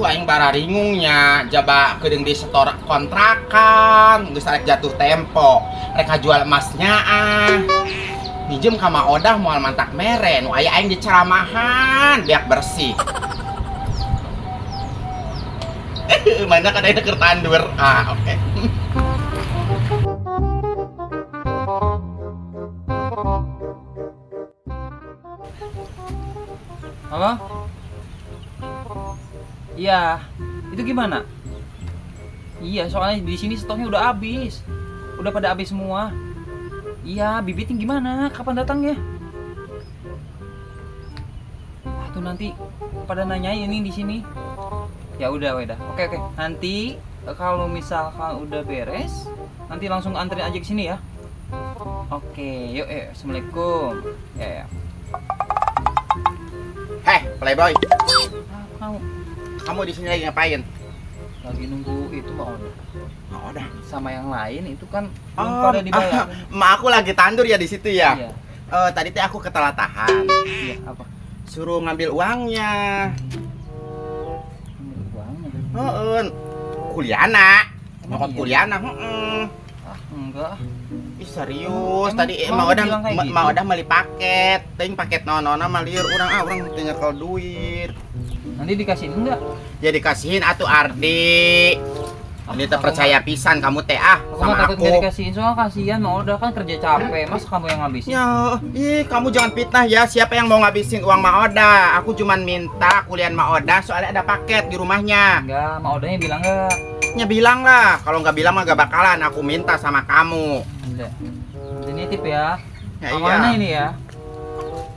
Aing bararingungnya jaba kedeung di setor kontrakan geus arek jatuh tempo rek jual emasnya ah minjem ka Ma Odah moal mantak mere nu aya aing diceramahan biak bersih. Mana kan aya keur tandur ah oke. Halo? Iya, itu gimana? Iya, soalnya di sini stoknya udah habis. Udah pada habis semua. Iya, bibitnya gimana? Kapan datangnya? Tuh nanti pada nanyain ini di sini. Ya udah, udah. Oke, oke. Nanti kalau misalkan udah beres, nanti langsung anterin aja ke sini ya. Oke, yuk, yuk. Assalamualaikum. Ya, ya. Heh, playboy. Kamu Kamu di sini lagi ngapain? Lagi nunggu itu Ma Odah. Ma Odah sama yang lain itu kan belum pada dibayar. Ma aku lagi tandur ya di situ ya. Iya. Tadi teh aku ketelatahan. Iya, apa? Suruh ngambil uangnya. Ngambil uangnya? Heeh. Kuliana. Nyokot iya? Kuliana, heeh. Ah, enggak. Ih, serius. Emang, tadi Ma Odah gitu? Ma Odah beli paket. Ting paket nona malieur urang ah urang teu nyekel duit. Nanti dikasihin enggak? Ya dikasihin atuh Ardi. Ini terpercaya pisan kamu teh ah sama takut aku. Nggak dikasihin soalnya kasihan Ma Odah kan kerja capek. Mas kamu yang ngabisin. Ya, ih kamu jangan fitnah ya. Siapa yang mau ngabisin uang Ma Odah? Aku cuman minta kuliah Ma Odah soalnya ada paket di rumahnya. Enggak, Ma Odahnya bilang enggak? Ya bilang lah. Kalau nggak bilang mah gak bakalan aku minta sama kamu. Udah. Nanti nitip ya. Ya iya. Ini ya.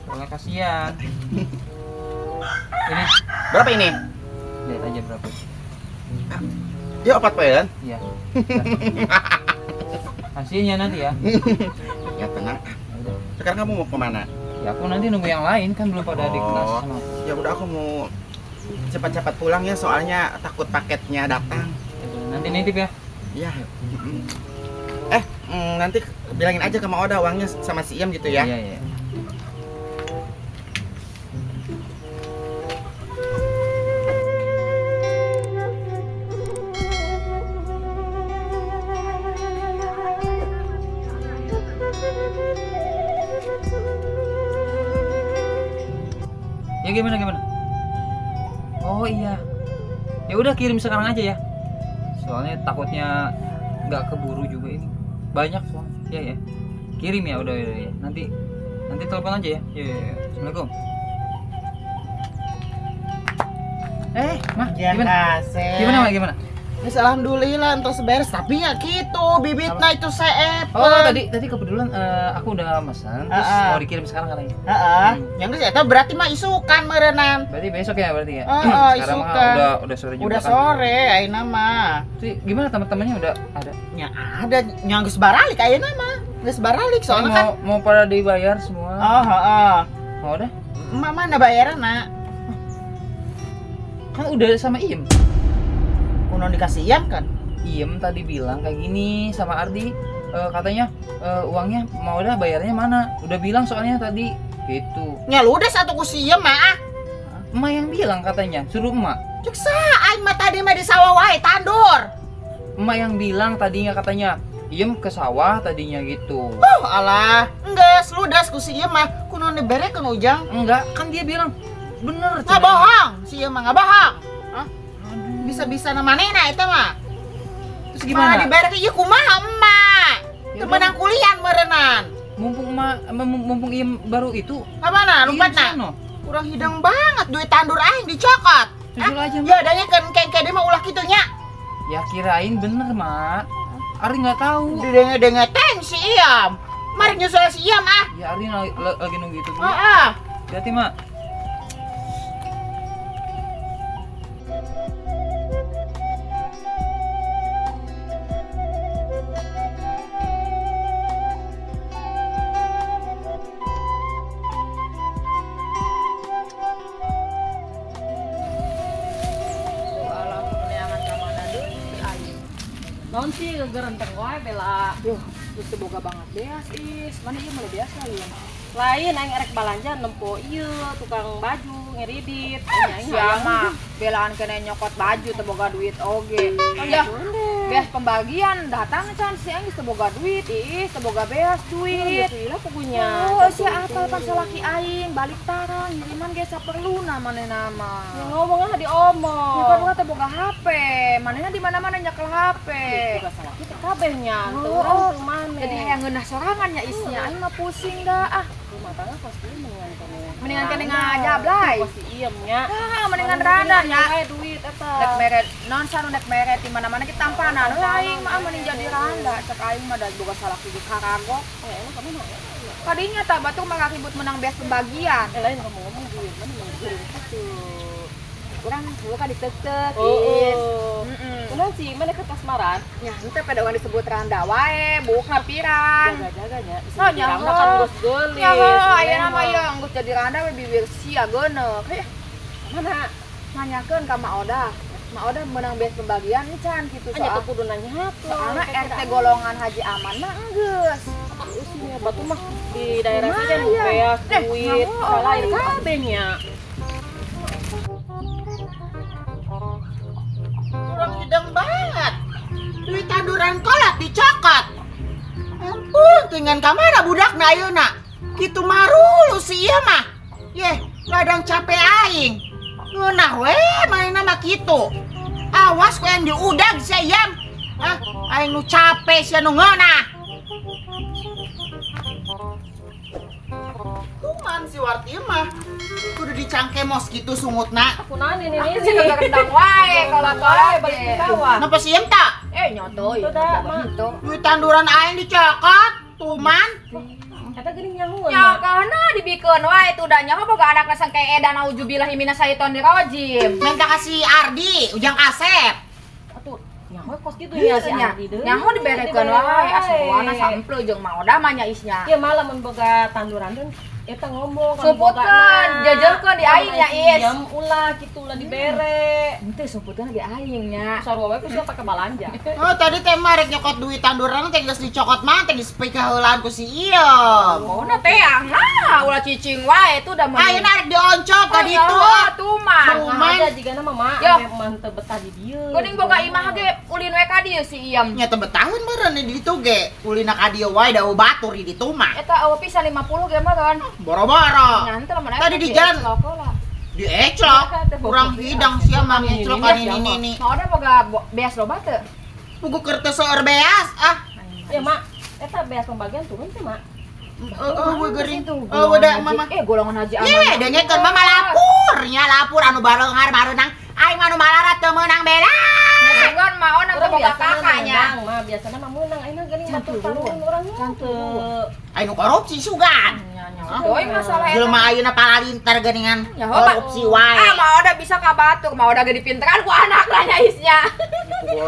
Soalnya kasihan. Ini berapa ini? Lihat aja berapa. Ya 4 poin. Iya. Hasilnya nanti ya. Ya tenang. Sekarang kamu mau kemana? Ya aku nanti nunggu yang lain kan belum pada di kelas sama. Ya udah aku mau cepat-cepat pulang ya soalnya takut paketnya datang. Nanti nitip ya. Iya. Nanti bilangin aja ke Ma Odah uangnya sama si Iem gitu ya. Iya, iya. Ya gimana gimana? Oh iya. Ya udah kirim sekarang aja ya. Soalnya takutnya nggak keburu juga ini. Banyak soalnya. Ya ya. Kirim ya udah ya. Nanti nanti telepon aja ya. Ya, ya, ya. Assalamualaikum. Mah, gimana? Gimana, Mah? Gimana? Wis alhamdulillah entos beres, tapi ya gitu bibitna itu seep. Oh, tadi kebetulan aku udah pesan, terus mau dikirim sekarang katanya. Heeh. Yang geus eta berarti mah isukan meureunnan. Berarti besok ya berarti ya? Heeh, sekarang isukan. Mah udah sore juga. Udah kan? Sore ayeuna mah. Terus gimana teman-temannya udah ada? Ya ada, nya geus baralik ayeuna mah. Geus baralik soalnya kan mau pada dibayar semua. Oh, heeh. Mau udah? Emak mana bayaranna? Kan udah sama Iem. Kuno dikasih Iem kan? Iem tadi bilang kayak gini sama Ardi, katanya uangnya mau udah bayarnya mana? Udah bilang soalnya tadi gitu. Ya lu udah satu ku si Iem mah. Emak yang bilang katanya, suruh emak. Cuk aing mah tadi mah di sawah wae tandur. Emak yang bilang tadinya katanya Iem ke sawah tadinya gitu. Oh alah, enggeus ludas ku si Iem mah kuno diberekeun Ujang. Enggak, kan dia bilang bener. Nggak bohong, si Iem mah nggak bohong. Hah? Bisa-bisa nama nenek itu mah. Terus gimana? Malah dibayar ieu kumaha emak. Teu meunang kuliah meureunnan. Mumpung emak mumpung Iem baru itu. Ka mana lompatna? Kurang hidang banget duit tandur aing dicokot. Susul aja. Ya dangekeun kengke deui mah ulah kitu nya. Ya kirain bener, Mak. Ari nggak tahu. Didenge-denge teng si Iem. Mari nyusul si Iyam ah. Ya Ardi lagi nunggu itu dulu. Heeh. Hati-hati, Mak. Naon sih gerenteng wae bela. Duh, geus boga banget beas is. Mana ieu mulai biasa ieu. Lain aing erek balanja nempo ieu tukang baju ngeridit. Aing mah belaan kene nyokot baju teu boga duit oge. Ya, beas pembagian datang can si aing geus teu boga duit, ih teu boga beas duit. Gila pugunya. Oh, si apal pan salaki aing balik tarang ngiriman ge saperluna manehna mah. Ya ngomongna diomong. Ya kan teu boga HP, manehna di mana-mana nyekel HP. Boga salaki teh kabeh nya, teu urang teu maneh. Jadi hayang ngeunah sorangan nya isnya, aing mah pusing dah ah. Rumah tangga pasti mendingan kene. Mendingan kene ngajablay. Pasti iem nya. Hah, mendingan rada nya. Duit eta. Nek mere non sanu nek mere di mana-mana kita tampanan. Aing mah mending jadi randa, cek aing mah da boga salaki di karagok. Emang kamu mah kadinya tah batur mah ribut menang beas pembagian. Lain kamu ngomong duit mah mending gitu. Urang heueuh ka ditetek. Oh. Heeh. Kunaon sih mana ke kasmaran? Nya henteu pada urang disebut randa wae, buuk pirang. Jaga-jaganya. Oh, nya randa kan geus geulis. Nya heuh, ayeuna mah ieu geus jadi randa we bibir sia geuneuk. Heh. Mana? Nanyakeun ka Mak Odah. Mak Odah menang beas pembagian encan kitu soal. Nya teu kudu nanyakeun. Soalna RT golongan Haji Aman mah enggeus. Nya batu mah di daerah sini kan beas duit, salain kabeh nya. Kurang hidang banget. Duit tanduran kolak dicokot. Ampun, tinggal ka mana budakna ayeuna? Kitu marulu si ieu mah. Yeh, ladang capek aing. Ngeunah we manehna mah kitu. Awas ku yang diudag sia Iyam. Ah, aing nu capek sia nu ngeunah. Kuman si Warti mah kudu dicangkemos gitu sungutna. Kunaon ini nih sih rendang wae kalau wae balik di bawah. Napa sih em tak? Nyoto ieu teh. Duit tanduran aing dicokot, tuman. Eta geuning nyahueun. Ya kana dibikeun wae tuh da nyaho boga anakna sangke edan auzubillahi minasyaitonirrajim. Minta kasih Ardi, Ujang Asep. Atuh nyaho kos kitu nya si Ardi deui. Nyaho diberekeun wae asuwana sample jeung Mak Odah mah nya isnya. Ieu mah lamun boga tanduran teh eta ngomong suputkeun, jajalkeun di aing nya is. Jam ulah kitu ulah dibere. Henteu suputkeun di aing nya. Sarua wae ku sia pake balanja. Oh, tadi teh mah rek nyokot duit tanduran teh geus dicokot mah teh geus pika heulaan ku si Iyem. Mauna teh ah ulah cicing wae tuh da mah. Ayeuna rek dioncok ka ditu. Tuman. Tuman jigana mah mah ame mah teu betah di dieu. Geuning boga imah ge ulin we ka dieu si Iyem. Nya teu betaheun meureun di ditu ge. Ulina ka dieu wae da batur di ditu mah. Eta eueuh pisan 50 ge mah kan. Boro-boro. Tadi di jalan dieclok. Kurang hidang sia mah ngeclok kan ini ini. Mau ada boga beas loba teu? Pugu keur teu seueur beas ah. Ya mak, eta beas pembagian turun teh mak. Heeh, geuring. Oh, udah mama. Golongan Haji Aman. Ye, dengekeun mama lapur nya lapur anu barenghar barenang. Aing mah nu malarat teu meunang bela. Sugan mah onang teu boga kakaknya. Mah biasana mah meunang ayeuna geuning batur tarun urang teu. Aing nu korupsi sugan. Doi masalah eta. Jelema ayeuna palalinter geuningan korupsi wae. Ah, mah udah bisa ka batur, mah udah gede pinteran ku anak lah nya isnya.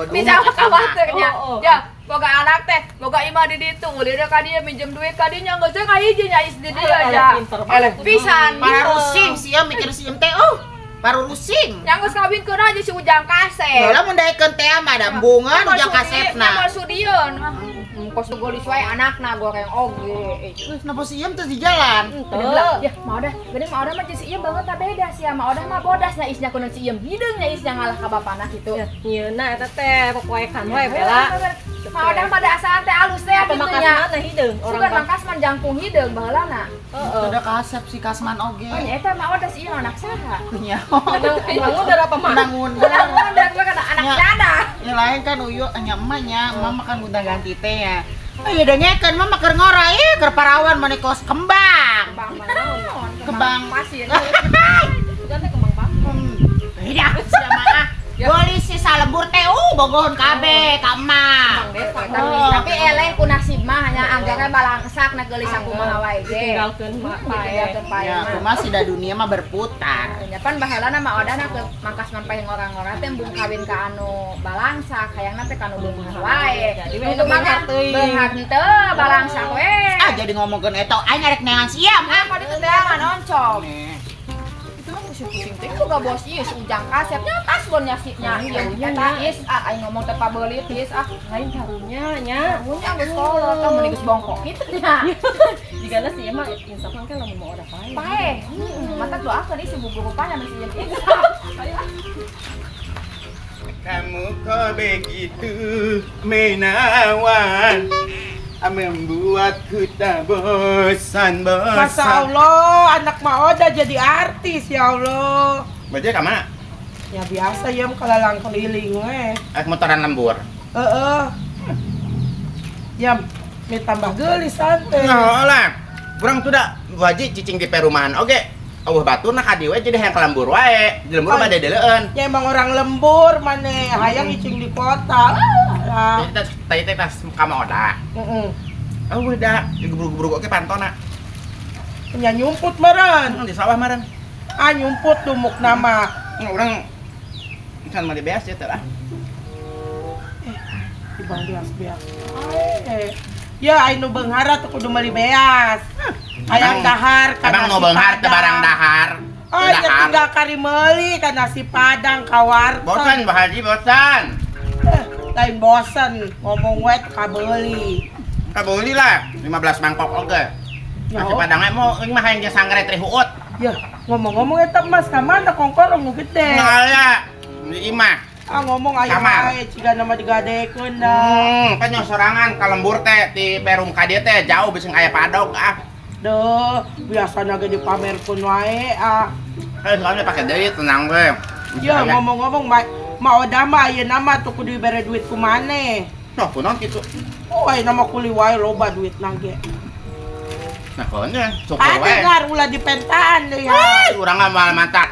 Bisa ka baturnya. Ya, boga anak teh, boga imah di ditu, ulina ka dieu minjem duit ka dinya geus teh kahiji nya is di dieu aja. Eleh pisan. Para rusing sia mikir si teh oh. Baru rusing. Yang geus kawinkeun aja si Ujang Kasep. Lah mun daekeun teh mah da embungan Ujang Kasepna. Moal sudieun. Kos gelis wae anakna goreng oge. Terus napa si Iyem terus di jalan? Henteu. Ya, Mak Odah, geuning Mak Odah mah jeung si Iyem banget tak beda sia. Mak Odah mah bodas nya isnya kunaon si Iyem hideung nya isnya ngalah ka bapana kitu. Ya, nyieunna eta teh popoekan wae bela. Mak Odah mah da asaan teh alus teh kitu nya. Mana hideung? Orang Mang Kasman jangkung hideung baheulana. Heeh. Udah kasep si Kasman oge. Oh nya eta Mak Odah si Iyem anak saha? Nya. Ngundang apa mah? Ngundang. Ngundang gue kan anak dada. Ya lain kan uyu nya emak nya, emak mah kan ngundang ganti teh nya. Ayo dengekeun mah keur ngora ieu keur parawan mani kos kembang. Kembang Kembang pasir. Bukan teh kembang pasir. Tidak, sia mah. Polisi salembur teh bogohon kabeh ka emak. Tapi eleh ku nasib mah nya anggarna balangsak na geulis sakumaha wae ge. Ditinggalkeun mak pae. Ya kumaha sih da dunia mah berputar. Nya pan baheulana mah odana ke mangkas manpaeh ngora-ngora teh embung kawin ka anu balangsak hayangna teh ka anu beunghar wae. Itu mah beunghar henteu balangsak we. Ah jadi ngomongkeun eta aing arek neangan siam. Ah kok ditu teh mah oncom. Pusing-pusing teh boga bos ieu si Ujang kasep nya tasbon nya si nya eta is ah aing ngomong teh pabeulit is ah lain karunya nya karunya geus kolot tah mun geus bongkok kitu nya jigana si mah insaf kan lamun mau odah pae pae mata doakeun si bubu rupanya masih jeung insaf. Kamu kok begitu menawan membuatku tak bosan-bosan. Masya Allah, anak Maoda jadi artis ya Allah. Baca ke mana? Ya biasa ya, kalalang keliling we. Motoran lembur. Heeh. Ya, mi tambah geulis santai. Nah, lah. Kurang tuh dah wajib cicing di perumahan. Oke. Eueuh batur nah ka dieu we jadi hayang ka lembur wae. Di lembur bade deleueun. Ya emang orang lembur maneh hayang cicing di kota. Tadi teh tas ka Maoda. Heeh. Eueuh da digebrug-gebrug oge pantona. Nya nyumput meureun. Di sawah meureun. Ah nyumput dumuk nama. Urang can mah dibeas ya teh lah. Di beas-beas. Ya anu beunghar atuh kudu meuli beas. Hayang dahar ka emang nu beunghar teh barang dahar. Oh ya tinggal kari meuli ka nasi padang ka warteg. Bosan Pak Haji bosan. Lain bosan ngomong we kabeuli. Kabeuli lah 15 mangkok oge. Nasi padangnya mau euy mah hayang jeung sangre teh huut. Ya, ngomong-ngomong eta Mas ka mana kongkorong nu gede. Nah, di imah. Ah ngomong aya wae ciga nama digadekeun dah. Kan sorangan ka lembur teh di perum ka dieu teh jauh bisi aya padok ah. Duh, biasana ge dipamerkeun wae ah. Eh, soalnya pake deui tenang we. Ya ngomong-ngomong Maoda mah ayeuna mah tuh kudu dibere duit ku maneh. Nah, kunaon kitu? Oh, ayeuna mah kuli wae loba duit ge. Nah, kunaon syukur wae. Adengar ulah dipentaan deui ya. Urang mah moal mantak.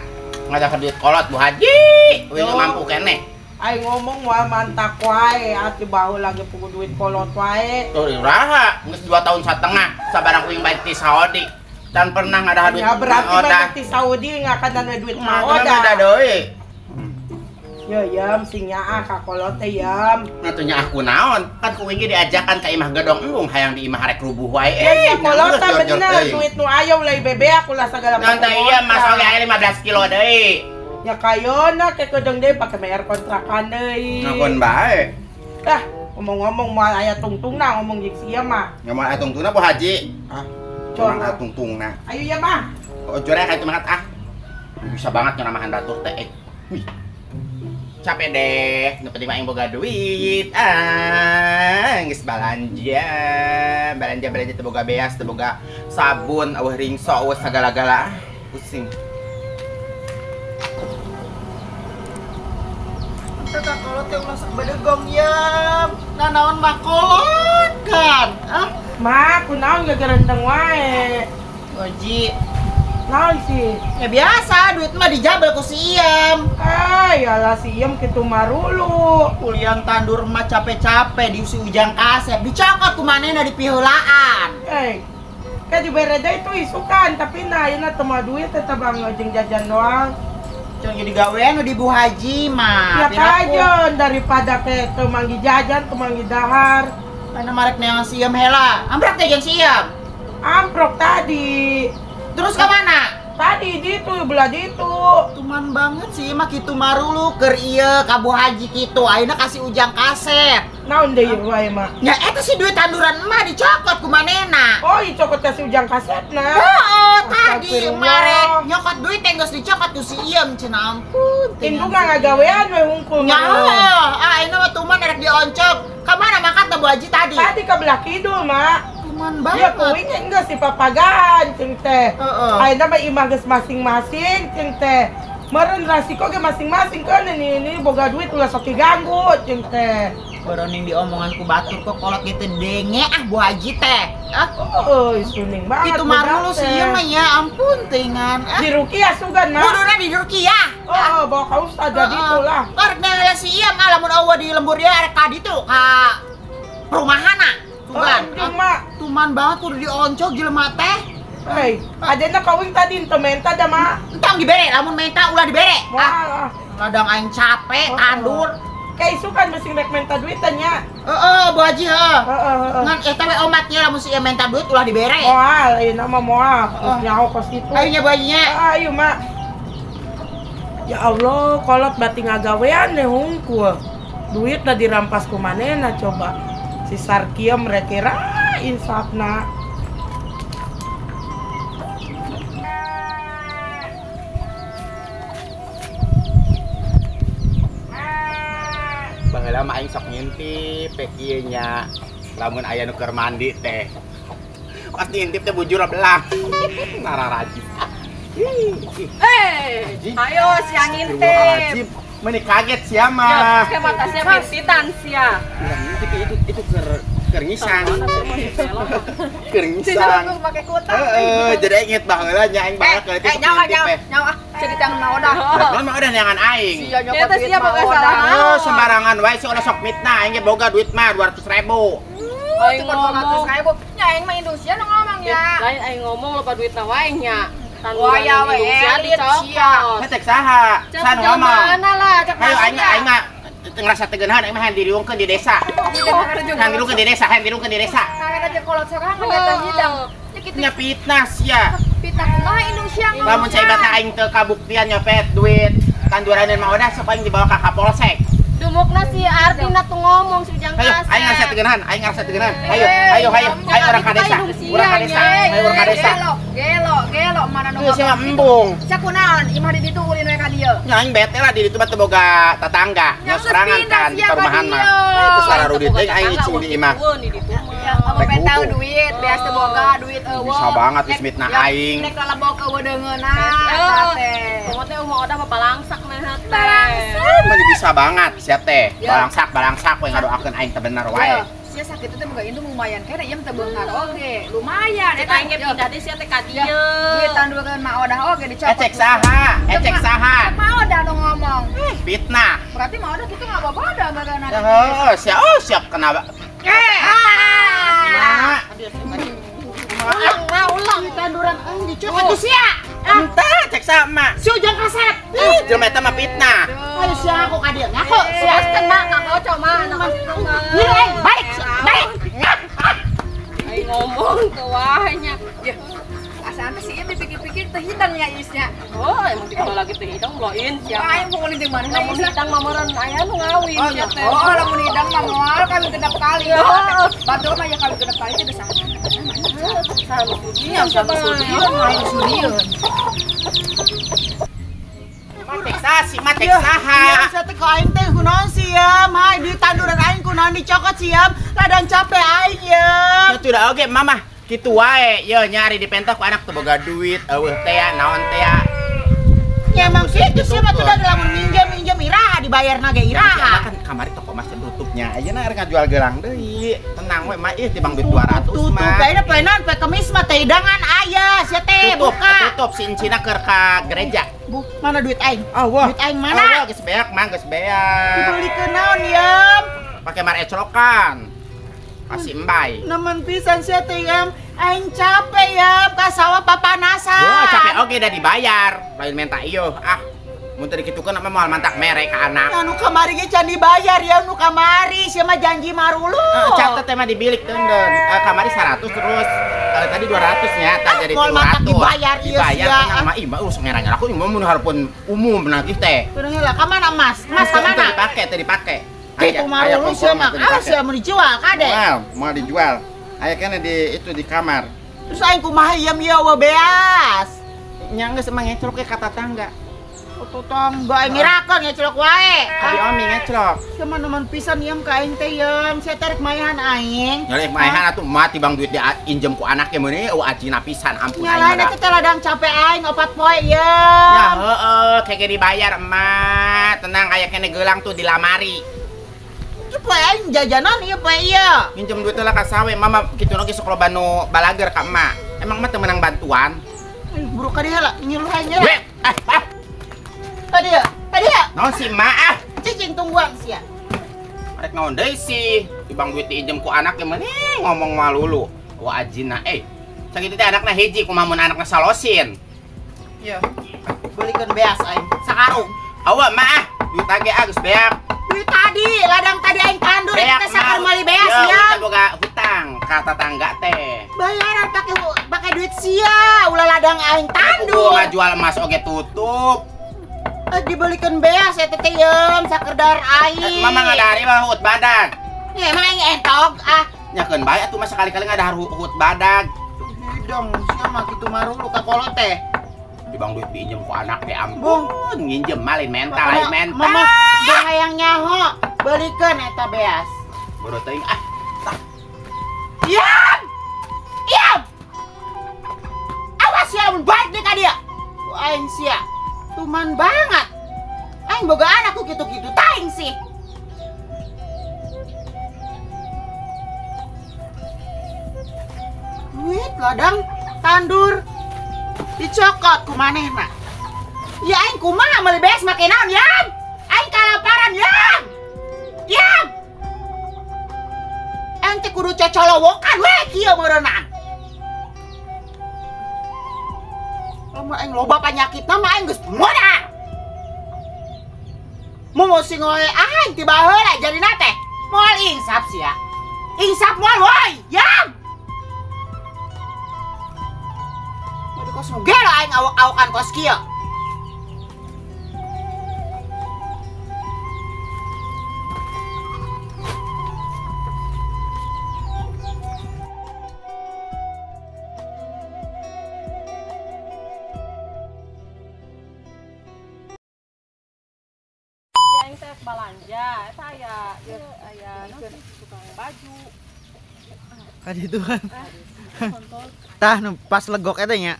Ngada duit kolot Bu Haji. Euy mampu keneh. Aing ngomong moal mantak wae, atuh baheula ge pugu duit kolot wae. Tuh iraha, geus 2 tahun setengah sabarang kuing balik ti Saudi. Dan pernah ngada duit. Ya berarti balik ti Saudi ngakadan duit Maoda. Ngada deui. Ya yam sing nyaah ka kolot teh yam. Nah tuh nyaah ku naon? Kan ku wingi diajakan ka imah gedong embung hayang di imah arek rubuh wae. Ya kolot teh bener duit nu aya ulah bebeak ulah sagala macam. Nah iya mas oge aya 15 kilo deui. Ya kayona ke gedong deui pake bayar kontrakan deui. Ngakon bae. Ah, ngomong-ngomong moal aya tungtungna ngomong jeung sia mah. Nya moal aya tungtungna Bu Haji. Ah, curang aya tungtungna. Ayo ya mah. Oh, curang ka itu ah. Bisa banget nyeramahan batur teh. Wih. Capek deh, nu penting mah aing boga duit. Ah, geus balanja. Balanja-balanja teu boga beas, teu boga sabun, eueuh ringso, eueuh sagala-gala. Pusing. Teh kolot teh ulah sok bedegong yam. Nanaon mah kolot kan? Ah, mah kunaon gagerendeng wae. Oji. Naon sih? Ya biasa, duit mah dijabel ku si Iyam. Ah, yalah si Iyam kitu marulu. Kuliah tandur mah capek-capek di si Ujang kasep, dicokot ku manehna di piheulaan. Eh, kan dibere deui itu isukan, tapi nah ayeuna teu mah duit eta bang jeung jajan doang. Cung jadi gawean nu di Bu Haji mah. Ya kajon daripada ke teu manggi jajan, teu manggi dahar. Mana marek neangan si Iyam heula. Amprok teh jeung si Iyam. Amprok tadi. Terus ke mana? Tadi di itu, belah di itu. Tuman banget sih mah kitu marulu keur ieu ka Bu Haji kitu. Ayeuna kasih Ujang kasep. Naon deui wae mah? Ya eta sih duit tanduran emak dicokot ku manehna. Oh, dicokot ka si Ujang kasepna. Heeh, tadi marek nyokot duit teh geus dicokot ku si Iyem cenah ampun. Indung ngagawean we hungkul. Ya, ah ayeuna mah tuman rek dioncok. Ka mana mangkat Bu Haji tadi? Tadi ka belah kidul, Mak. Banget. Ya kuing enggak si papagaan cing teh. Ayeuna mah imah geus masing-masing cing teh. Meureun rasiko ge masing-masing kan ini boga duit ulah sok diganggu cing teh. Boroning diomongan ku batur kok kolot gitu denge ah Bu Haji teh. Ah, oh, suning banget. Itu marulu sih mah ya ampun tingan. Di rukiah sugan mah. Kuduna di rukiah. Oh, bawa ka ustaz jadi itulah. Karek ngeula si ieu mah lamun eueuh di lembur dia arek ka ditu ka perumahana. Sugan. Tuman banget kudu dioncok jelema teh. Hei, adena kawin tadi ente menta da mah. Entong dibere, lamun menta ulah dibere. Ah, ladang aing capek tandur. Kayak isukan mesti rek menta duitannya. Heeh, Bu Haji heeh. Heeh. Ngan eta we omatnya lamun si menta duit ulah dibere. Moal, ayeuna mah moal. Geus nyaho kos kitu. Ayo nya Bu Haji nya. Ayo, Mak. Ya Allah, kolot bati ngagawean deh hungkul. Duit dah dirampas ku manehna coba. Si Sarkiem rekera insafna. Baheula mah aing sok ngintip pe kieu nya. Lamun aya nu keur mandi teh. Pas diintip teh bujur belah. Nararajib. Hei, ayo sia ngintip. Meni kaget sia mah. Ya, mata sia pintitan sia. Ngintip itu keur ngisang. Keur ngisang. Heeh, jadi inget baheula nya aing baheula keur itu. Nyawa nyawa. Cerita mah udah. Lah mah udah neangan aing. Sia nyokot duit mah udah. Oh, sembarangan wae si udah sok mitnah aing ge boga duit mah 200.000. Aing 200.000. Nya aing mah Indonesia nu ngomong ya. Lain aing ngomong loba duitna wae nya. Wah ya we elit sia. Cek saha? Saha nu ngomong? Mana lah cek. Ayo aing mah ngerasa tegenahan aing mah hayang diriungkeun di desa. Hayang diriungkeun di desa, hayang diriungkeun di desa. Hayang aja kolot sorangan eta hidang. Nya fitnah sia. Fitnah kumaha Indonesia ngomong. Lamun caibatna aing teu kabuktian nyopet duit tanduraneun mah udah sok aing dibawa ka Kapolsek. Dumukna si Artina tuh ngomong si Ujang Kasep. Ayo aing ngerasa tegenahan, aing ngerasa tegenahan. Ayo, ayo, ayo, ayo urang ka desa. Urang ka desa. Ayo urang ka desa. Gelo, gelo, gelo mana nu ngomong. Sia embung. Sia kunaon imah di ditu ulin we ka dieu. Nya aing bete lah di ditu mah teu boga tetangga. Nya sorangan kan di perumahan mah. Itu sararudi teh aing icing di imah. Apa pentau duit, beas teu boga duit eueuh. Bisa banget geus mitnah aing. Nek lalebok eueuh deungeunna eta teh. Komo teh umah odah balangsak mah teh. Balangsak. Meni bisa banget sia teh. Balangsak, balangsak we ngadoakeun aing teh bener wae. Sia sakit teh boga indung lumayan kene ieu teh beunghar oge. Lumayan eta aing ge pindah teh sia teh ka dieu. Duit tandureun mah odah oge dicopot. Ecek saha? Ecek saha? Mah odah nu ngomong. Fitnah. Berarti mah odah kitu ngabobodo meureunna. Heeh, sia oh siap kena. Ulang, ma, ulang. Tanduran aing dicopot ku sia. Entah, cek sama. Si Ujang Kasep. Ih, jelema eta mah fitnah. Ayo sia aku ka dieu ngaku. Sia kena ka kocok mah anak mah. Ieu aing balik, balik. Aing ngomong teu wae nya. Ya. Asaan teh si ieu dipikir-pikir teh hidang nya isnya. Oh, emang dikono lagi teh hidang bloin sia. Aing mau ulin jeung manehna lamun hidang mah meureun aya nu ngawin sia teh. Oh, lamun hidang mah moal kawin genep kali. Batur mah ya kawin genep kali teh geus saha. Iya, sama sudieun, aing sudieun. Matek sasi, matek saha. Iya, sia teh ka aing teh kunaon siam? Hai, duit tanduran aing kunaon dicokot siam? Ladang capek aing ye. Ya sudah oge mama. Kitu wae, ye nyari di pentok ku anak teu boga duit, eueuh teh ya, naon teh ya. Ya emang kitu sia mah tuh da lamun minjem-minjem iraha dibayarna ge iraha. Kan kamari toko emas tutupnya. Ayeuna arek ngajual gelang deui. Tenang we mah ih tibang duit 200 tutup mah. Tutup poe naon poe Kemis mah teh hidangan aya sia teh buka. Tutup si encina keur ka gereja. Bu, mana duit aing? Ah, wah. Duit aing mana? Ah, wah, geus beak mah geus beak. Dibelikeun naon yeuh? Pake mar eclokan. Kasih embay. Nemen pisan sia teh yam. Aing capek ya, ka sawah papanasan. Oh, capek oge dah dibayar. Lain minta ieu. Ah, mun teu dikitukeun apa moal mantak mere ka anak. Anu kamari ge can dibayar ya, nu kamari sia mah janji marulu. Catet teh mah di bilik teundeun. Kamari 100 terus tadi 200 nya, tak jadi 200. Moal mantak dibayar ieu sia. Dibayar tenang mah ih mah urus ngerang aku mah mun harpun umum nagih teh. Kudu heula ka mana Mas? Mas ka mana? Dipake, teu dipake. Kitu marulu sia mah. Ah, sia mun dijual kade. Mau dijual. Aya kene di itu di kamar. Terus aing kumaha ieu ieu beas. Nya geus emang ngecelok ke ka tetangga. Tetangga aing ngirakeun ngecelok wae. Abi omi ngecelok. Teman-teman pisan ieu ka aing teh yeum, sia tarik maehan aing. Nyalek maehan atuh mati bang duit diinjem ku anaknya meuni eueuh ajina pisan ampun aing. Nyalain eta teh ladang capek aing 4 poe yeum. Ya heueuh keke dibayar emak. Tenang aya kene geulang tuh dilamari. Ieu poe aing jajanan ieu poe ieu. Minjem duit lah ka sawe, mama kitu oge sok loba nu balager ka emak. Emang mah teu meunang bantuan. Buru ka dieu lah, ngiluh aing lah. Ah, ah. Tadi ya, tadi ya. Naon sih emak ah? Cicing tungguan sia. Rek naon deui sih? Dibang duit diinjem ku anak ge mending ngomong malulu. Wah ajina eh. Sakitu teh anakna hiji kumaha mun anakna salosin. Iya. Belikeun beas aing sakarung. Awa mah ah, duit age ah geus beak. Duit tadi, ladang tadi aing tandur eta teh sakar meuli beas ya. Kita boga hutang ka tetangga teh. Bayaran pakai duit sia, ulah ladang aing tandur. Kudu ngajual emas oge tutup. Dibelikeun beas eta teh yeum sakerdar aing. Mama ngadahar mah hut badag. Ya emang aing entog ah. Nyakeun bae atuh mah sekali-kali ngadahar hut badag. Hidung sia mah kitu marulu ka kolot teh. Dibang duit diinjem ku anak teh ampun, nginjem malin mental aing mental. Mama jangan hayang nyaho, belikeun eta beas. Bodoh teuing ah. Iam! Iam! Awas ya lamun balik deui ka dieu. Ku aing sia. Tuman banget. Aing boga anak ku kitu-kitu taing sih. Duit ladang tandur dicokot ku manehna. Ya aing kumaha meuli beas make naon yam? Aing kalaparan yam. Yam. Aing teh kudu cocolowokan we kieu meureunaan. Lamun aing loba panyakitna mah aing geus modar. Momo sing oe aing ti baheula jadina teh. Moal insap sia. Insap moal woi, yam. Kos nu gelo aing awak-awakan kos kieu. Ya aing teh balanja, eta aya ieu aya tukang baju. Ka ditu kan. Tah nu pas legok eta nya.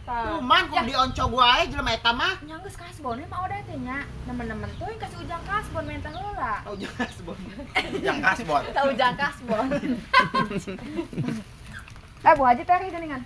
Cuman ku dioncog wae jelema eta mah. Nya geus kasbon we mah udah teh nya. Nemen-nemen tuh yang kasih ujang kasbon menta heula. Ujang kasbon. Ujang kasbon. Tah ujang kasbon. Eh Bu Haji teh geuningan.